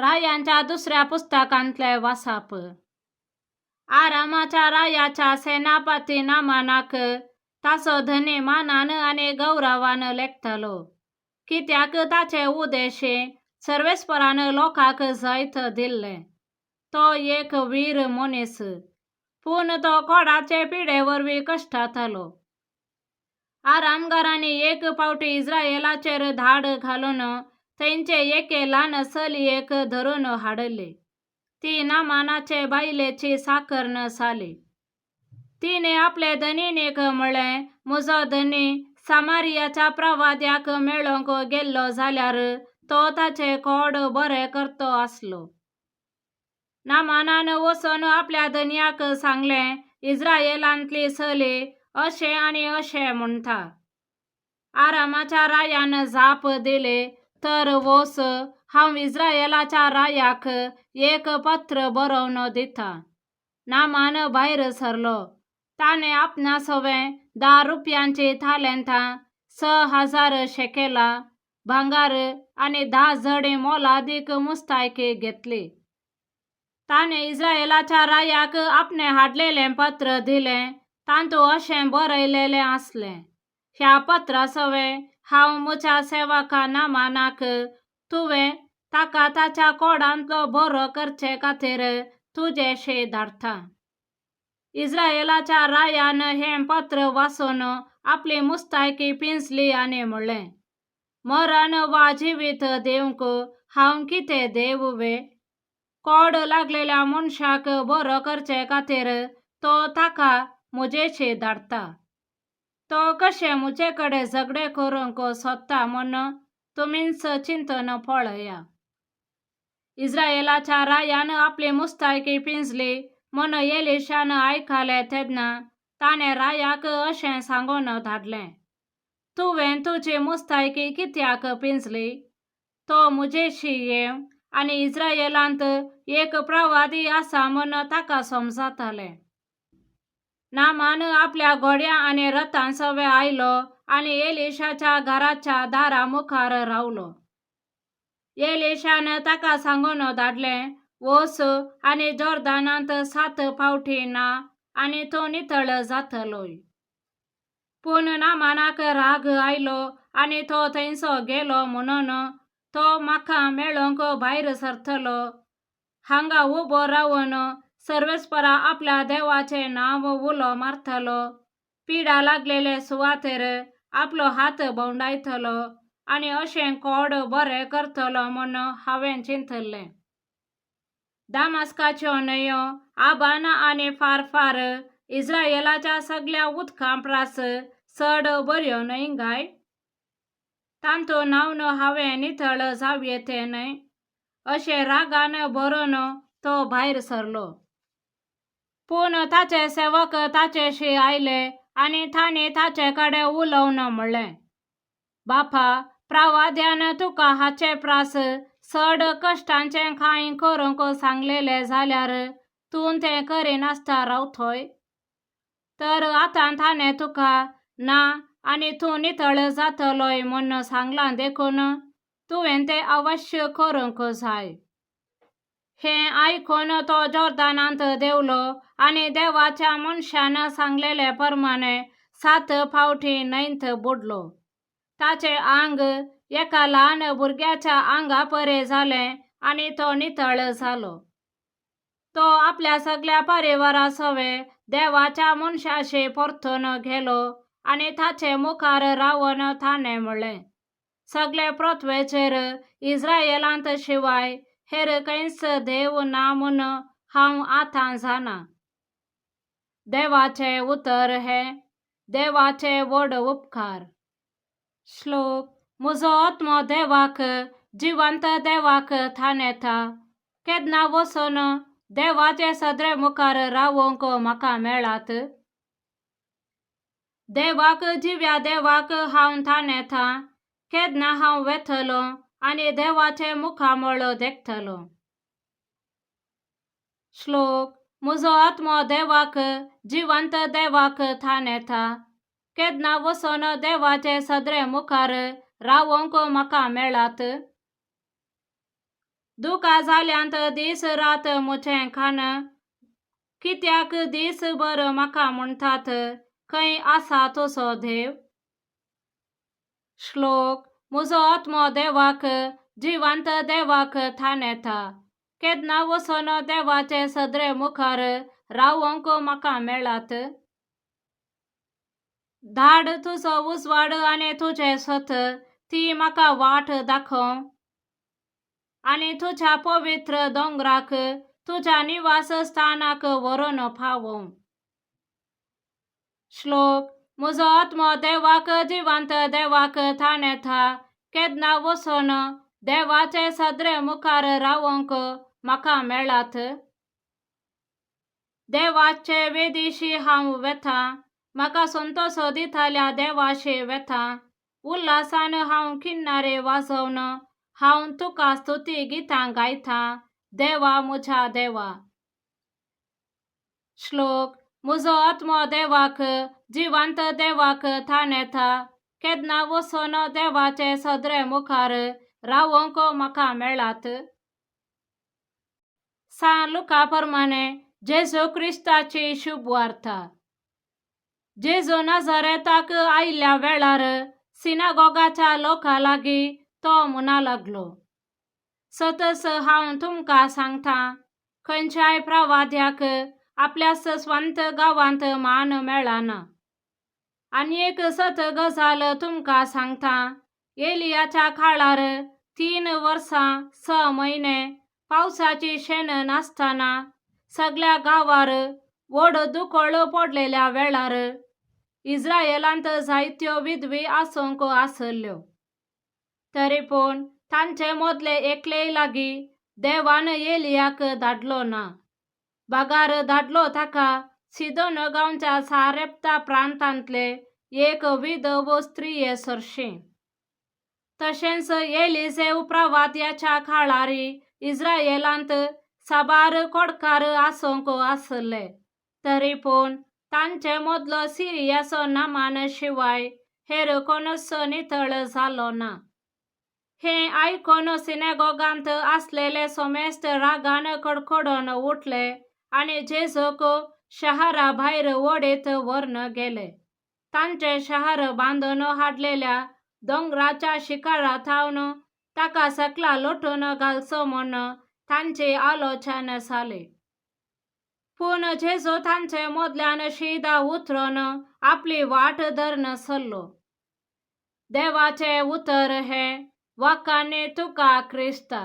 रायांच्या दुसऱ्या पुस्तकांतलें वाचप. आरामाच्या रायाच्या सेनापती नामानाक ताचो धनी मानान आनी गौरवान लेखतालो, कित्याक ताचे उद्देशी सर्वेस्परान लोकांक जैत दिल्लें. तो एक वीर मनीस, पूण तो कोडाचे पिडे वरवीं कश्टातालो. आरामगारांनी एक फावटी इस्रायलाचेर धाड घालून थंयचे एके ल्हान चलयेक धरून हाडली. ती नामानाचे बायलेची चाकन्न जाली. तिणें आपले धनिणीक म्हळें, म्हजो धनी सामारियाच्या प्रवाद्याक मेळोवंक गेल्लो जाल्यार तो ताचें कोड बरें करतो आसलो. नामानान वचून आपल्या धनयाक सांगलें, इस्रायलांतली चली अशें आनी अशें म्हणटा. आरामाच्या रायान जाप दिली, तर वच, हांव इस्रायलाच्या रायाक एक पत्र बरोवन दितां. नामान भायर सरलो. ताणें आपणा सवें 10 रुपयांची तालेंतां, 6000 शेकेलां भांगर आनी 10 जडी मोलादीक मुस्तायकी घेतली. ताणें इस्रायलाच्या रायाक आपणें हाडलेलें पत्र दिलें. तातूंत अशें बरयलेलें आसलें, ह्या पत्रा सवें हांव म्हज्या सेवका नामानाक तुवें ताका ताच्या कोडांतलो बरो करचे खातीर तुजेशी धाडटा. इस्रायलाच्या रायान हें पत्र वाचून आपली मुस्तायकी पिंजली आनी म्हणलें, मरण वा जिवीत दिवंक हांव कितें देव वे? कोड लागलेल्या मनशाक बरो करचे खातीर तो ताका म्हजेशी धाडटा. तो कशें म्हजे कडेन झगडें करूंक सोदता म्हूण तुमीच चिंतून पळया. इस्रायलाच्या रायान आपली मुस्तायकी पिंजली म्हूण एलिशान आयकलें तेन्ना ताणें रायाक अशें सांगून धाडलें, तुवें तुजी मुस्तायकी कित्याक पिंजली? तो म्हजेशी येवं आनी इस्रायलांत एक प्रवादी आसा म्हूण ताका समजतलें. नामान आपल्या घोड्या आनी रथां सवें आयलो आनी एलिशाच्या घराच्या दारा मुखार रावलो. एलिशान ताका सांगून धाडलें, वच आनी जॉर्दानांत 7 फावटी ना आनी तूं नितळ जातलोय. पूण नामानाक राग आयलो आनी तो थंयसो गेलो म्हणून तो म्हाका मेळोवंक भायर सरतलो. हांगा उबो रावन सर्वेस्परा आपल्या देवाचें नांव उलो मारतलो, पिडा लागलेले सुवातेर आपलो हात भोंवडायतलो आनी अशें कोड बरें करतलो म्हूण हांवें चिंतलें. दामास्काच्यो न्हंयो आबाना आनी फारफार इस्रायलाच्या सगल्या उदकां परस चड बऱ्यो न्हय काय? तातूंत न्हावन हांवें नितळ जावं न्हय? अशें रागान भरून तो भायर सरलो. पूण ताचे सेवक ताचेशी आयले आनी तांणी ताचे कडेन उलोवन म्हणलें, बापा, प्रवाद्यान तुका हाचे परस चड कश्टांचें कांय करूंक सांगलेलें जाल्यार तूं तें करिनासतना रावतोय? तर आतां ताणें तुका ना आनी तूं नितळ जातलोय म्हूण सांगलां देखून तुवें तें अवश्य करूंक जाय. हें आयकून तो जॉर्दानांत देंवलो आनी देवाच्या मनशान सांगलेले प्रमाणे 7 फावटी न्हंयत बुडलो. ताचें आंग एका ल्हान भुरग्याच्या आंगा परे जालें आनी तो नितळ जालो. तो आपल्या सगल्या परिवारा सवें देवाच्या मनशाशी परतून गेलो आनी ताचे मुखार रावन ताणें म्हणलें, सगळे पृथ्वेचेर इस्रायलांत शिवाय हेर खंयच देव ना म्हूण हांव आतां जाणा. देवाचें उतर हें देवाचे व्हड उपकार. श्लोक. म्हजो आत्मो देवाक, जिवंत देवाक थानेता. केन्ना वचून देवाचे सदरे मुखार रावंक म्हाका मेळात? देवाक, जिव्या देवाक हांव थानेता. केन्ना हांव वेतलो आनी देवाचें मुखामळ देखतलो. श्लोक. म्हजो आत्मो देवाक, जिवंत देवाक थानेता. केन्ना वचून देवाचे सदरे मुखार रावंक म्हाका मेळात? दुकां जाल्यांत दीस रात म्हजें खाण, कित्याक दीसभर म्हाका म्हणटात, खंय आसा तुजो देव? श्लोक. म्हजो आत्मो देवाक, जिवंत देवाक थाणेता. केन्ना वचून देवाचे सदरे मुखार रावंक म्हाका मेळत? धाड तुजो उजवाड आनी तुजें सत, ती म्हाका वाट दाखोवं आनी तुज्या पवित्र दोंगराक, तुज्या निवास स्थानाक व्हरून पावोवं. श्लोक. म्हजो आत्मो देवाक, जिवंत देवाक थाणेता. केन्ना वचून देवाचे सदरे मुखार रावंक म्हाका मेळत? देवाचे वेदीशी हांव वेता, म्हाका संतोश दितल्या देवाशी वेता. उल्हासान हांव किन्नारे वाजोवन हांव तुका स्तुती गितां गायता, देवा म्हज्या देवा. श्लोक. म्हजो आत्मो देवाक, जिवंत देवाक थाणेता. केन्ना वचून देवाचे सदरे मुखार रावंक म्हाका मेळत? सान लुका प्रमाणे जेजू क्रिस्ताची शुभवार्ता. जेजू नाझारेताक आयिल्ल्या वेळार सिनागोगाच्या लोकां लागीं तो म्हणा लागलो, सतच हांव तुमकां सांगता, खंयच्याय प्रवाद्याक आपल्या स्वांत गांवांत मान मेळना. आनी एक सत गजाल तुमकां सांगता, एलियाच्या काळार 3 वर्सां 6 म्हयने पावसाची शेण नासतना सगळ्या गांवार व्हड दुकळ पडलेल्या वेळार इस्रायलांत जायत्यो विधवी आसूंक आसल्ल्यो, तरी पूण तांचे मदले एकलेय लागीं देवान एलियाक धाडलो ना, बगार धाडलो ताका सिदोन गांवच्या सारेप्ता प्रांतांतले एक विधव स्त्रिये सरशीं. तशेंच एलिजेव प्रवाद्याच्या काळारी इस्रायलांत साबार कोडकार आसूंक आसले, तरी पूण तांचे मदलो सिरियाचो नामान शिवाय हेर कोणूच नितळ जालो ना. हें आयकून सिनेगोगांत आसलेले समेस्त रागान कडकडून उठले आनी जेजूक शहरा भायर ओडीत व्हरून गेले. तांचें शहर बांदून हाडलेल्या दोंगराच्या शिखरा थावन ताका सकला लोटून घालचो म्हूण तांची आलोचना जाली. पूण जेजू तांचे मदल्यान शीदा उतरून आपली वाट धरून सरलो. देवाचें उतर हें. वाखाणी तुका क्रिस्ता.